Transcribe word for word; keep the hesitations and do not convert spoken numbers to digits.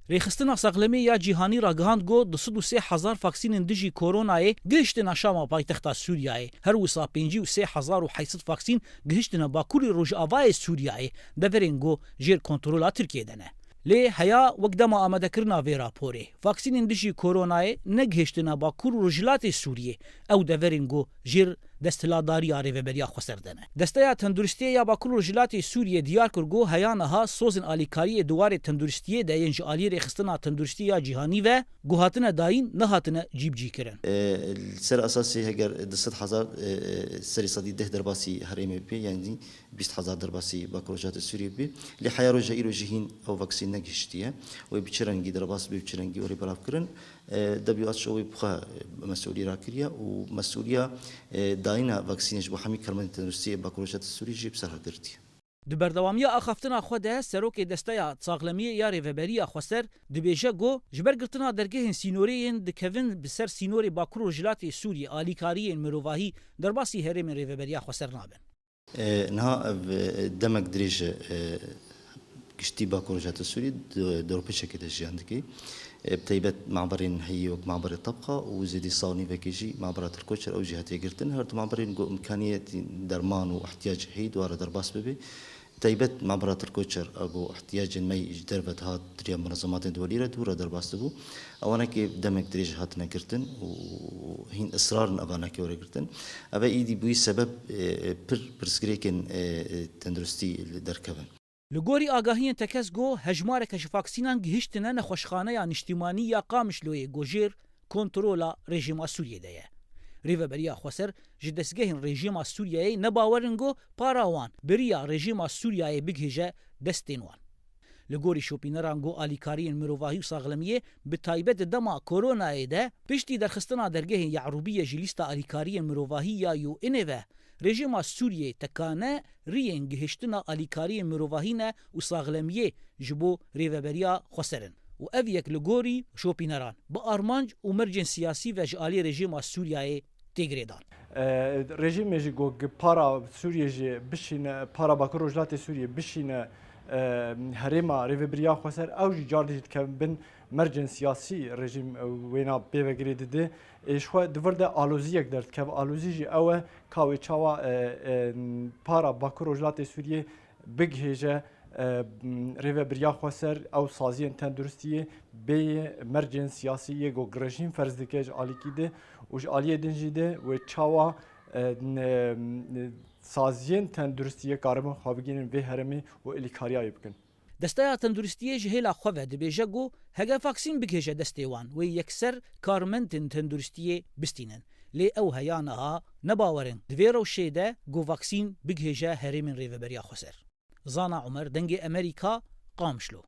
Rêxistina Saxlemê ya Cîhanî ragihand ku du sed û sê hezar vaksînên dijî koronayê gihiştine Şama paytexta Sûriyeyê. Her wisa pêncî û sê hezar û heyt sed vaksîn gihiştine Bakurê Rojavayê Sûriyeyê, deverên ku jêr kontrola Tirkiyê de ne. Lê heya wek dema amadekirina vê raporê, vaksînên dijî koronayê negihiştine Bakur û Rojhilatê Sûriyê, ew deverên ku jêr desthilatdariya Rêveberiya Xweser de ne. Desteya Tenduristiyê ya Bakur û Rojhilatê Sûriyê diyar kir ku heya niha sozên alîkariyê di warê tenduristiyê de yên ji aliyê Rêxistina Tenduristî ya Cîhanî ve ku hatine dayîn nehatine cîbicîkirin. E, li ser esasê heger du sed hezar, e, e, serê sedî deh derbasî herêmê bê, yanî bîst hezar derbasî Bakur Rojhilatê Sûriyê bê. Lê heya roja îro jî hîn ew vaksîn negihiştiye. Wê bi çi rengî derbas bê, bi çi rengî were belavkirin? E, W H O wê bi xwe, e, mesulî rakiriye û mesuliya, e, dayîna vaksînê ji bo hemî karmendên tenduristiyê Bakur Rojhilatê Sûriyê jî bi ser xwe girtiye. Di berdewamiya axaftina xwe de Serokê Desteya Saxlemiyê ya Rêveberiya Xweser dibêje ku ji ber girtina dergehên sînorê yên dikevin bi ser sînorê Bakur û Rojhilatê Sûriyê alîkariyên mirovahî derbasî herêmên Rêveberiya Xweser nabin. E, niha ev, e, demek dirêj e, e, giştî Bakur Rojhilatê Sûriyê di, di dorpêçekê de jiyan dike. E, bi taybet maberên heyî wek maberê Tebqa û zêdî saw nîvekê jî mabera Tirkoçer ew jî hatiye girtin. Her du maberên ku imkaniyetî derman û ihtiyac heyî di ware derbas bibe. Bi taybet mabera Tirkoçer, e, ku ihtiyacên me ji derve dihat di riya munezematên dewelî re dû re derbas dibû. Ewanekê demek dirêj hatine girtin û hîn israr in evanekê were girtin. Ev e îdî bûyî sebeb, e, e, pir pirsgirêkên, e, e, tenduristî li derkevin. Li gorî agahiyên tekez ku hejmareke ji vaksînan gihiştine Nexweşxaneya Niştîmanî ya Qamişloyê ku jêr kontrola rejîma Sûriyê de ye. Rêveberiya Xweser ji destgehên rejîma Sûriyeyê ne bawer in ku para wan bi riya rejîma Sûriyeyê bigihêje destên wan. Li gorî şopîneran ku alîkariyên mirovahî û saxlemiyê bi taybet di dema koronayê de piştî derxistina dergehên Ye'rûbiyê ji lîsta alîkariyên mirovahî ya U N'ê ve, rejîma Sûriyeyê tekane riyên gihiştina alîkariyên mirovahî ne û saxlemiyê ji bo Rêveberiya Xweser in. Û ev yek li gorî şopîneran bi armanc û mercên siyasî ve ji alî rejîma Sûriyeyê tê girêdan. E, rejîmê jî ku para Sûriyê jî bişîne, para Bakur Rojhilatê Sûriyê bişîne, e, herêma Rêveberiya Xweser, ew jî cardî jî dikevin bin mercên siyasî rejîm, e, wêna pêvegirê dide. Ê, ji xwe di vir de aloziyek derdikeve. Alozî jî ew e ka wê çawa, e, e, para Bakur Rojhilatê Sûriyê bigihêje, e, m, Rêveberiya Xweser, ew saziyên tenduristiyê bêyê mercên siyasî yê ku rejîm ferz dike ji alîkî de û ji aliyê din jî de wê çawa, e, n-, e, saziyên tenduristiyê karibin xwe bigihînin vê herêmê û alîkariya wê bikin. Desteya Tenduristiyê ji hêla xwe ve dibêje ku heger vaksîn bigihêje destê wan, wê yekser karmendên tenduristiyê bistînin. Lê ew heya niha ne bawer in di vê rewşê de ku vaksîn bigihêje herêmên Rêveberiya Xweser. Zana Umer, Dengê Emerîka, Qamişlo.